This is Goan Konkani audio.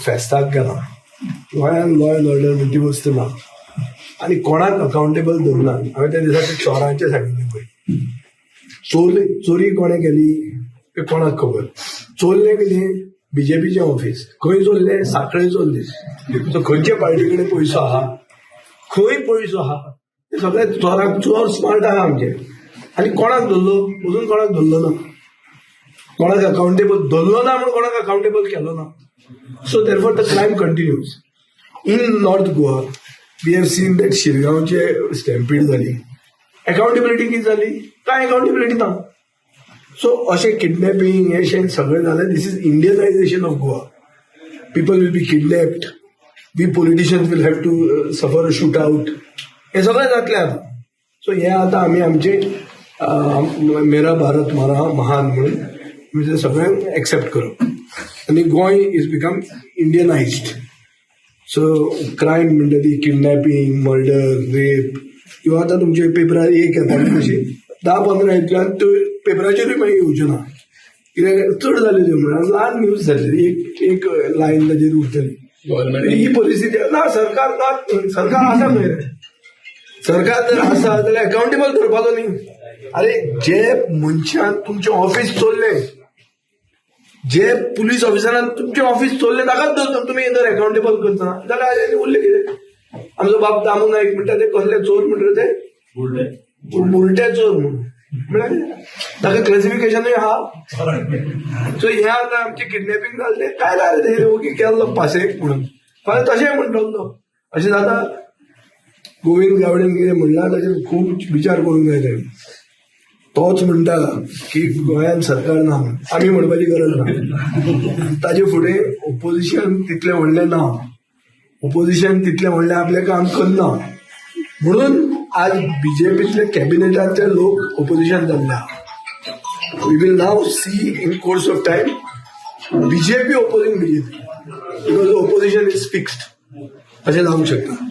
फेस्ताक गेलां. गोंयान लॉ एंड ऑर्डर म्हणटी ती वस्त ना आनी कोणाक अकाउंटेबल धरना. हांवें त्या दिसा ते चोरांचें सांगिल्लें पळय, चोरले, चोरी कोणें केली तें कोणाक खबर. चोरलें कितें? बीजेपीचें ऑफिस. खंय चोरलें? साखळे चोरलें. सो खंयचे पार्टी कडेन पयसो आहा, खंय पयसो आहा, ते सगळे चोरांक, चोर स्मार्ट आहा आमचे. आनी कोणाक धरलो? अजून कोणाक धरलो ना. कोणाक अकाउंटेबल धरलो ना म्हणून कोणाक अकाउंटेबल केलो ना. So therefore the crime continues in North Goa. We have seen that शिरगांवचे स्टॅम्पीड जाली, अकाउंटेबिलिटी कितें जाली? कांय अकाउंटेबिलिटी ना. सो अशें किडनॅपिंग हें शें सगळें जालें. This is Indianization of Goa. People will be kidnapped, we politicians will have to suffer a shoot out. हें सगळें जातलें आतां. सो हें आतां आमी आमचे मेरा भारत म्हारा महान म्हणून म्हणजे सगळ्यांक एक्सेप्ट करप आनी Goa is become Indianized. So crime म्हणटा ती किडनॅपिंग, मर्डर, रेप किंवा आतां तुमचे पेपरार एक येता तशी 10-15 येतल्यो आनी त्यो पेपराचेरूय मागीर येवच्यो ना, कित्याक चड जाल्यो त्यो म्हणून ल्हान न्यूज जातली, एक एक लायन ताजेर उरतली. गव्हर्नमेंट ही परिस्थिती ना. सरकार ना, सरकार आसा न्हय रे. सरकार जर आसा जाल्यार अकाउंटेबल धरपाचो न्ही. अरे, जे मनशान तुमचें ऑफिस चोरलें, जे पुलीस ऑफिसरान तुमचें ऑफिस चोरलें, ताकाच धरता तुमी जर अकाउंटेबल करतना जाल्यार आनी उरलें कितें? आमचो बाब दामू नायक म्हणटा, ते कसले चोर म्हणटा ते, बुलटे चोर म्हणून. म्हळ्यार ताका क्लॅसिफिकेशनूय आहा. सो हे आतां आमचें किडनॅपिंग जालें तें काय जालें, ते ओगी केल्लो पासयेक म्हणून. फाल्यां तशें म्हणटलो तो. अशें जाता. गोविंद गावडेन कितें म्हणलां ताचेर खूब विचार करूंक जाय ताणें. तोच म्हणटा की गोंयांत सरकार ना म्हणून, आमी म्हणपाची गरज ना. ताजे फुडें ओपोजिशन तितलें व्हडलें ना, ओपोजिशन तितलें व्हडलें आपलें काम करना म्हणून आज बीजेपीतले कॅबिनेटांतले लोक ओपोजिशन जाल्ले आहा. We will now see in course of time BJP opposing BJP because opposition is fixed. अशें जावंक शकता.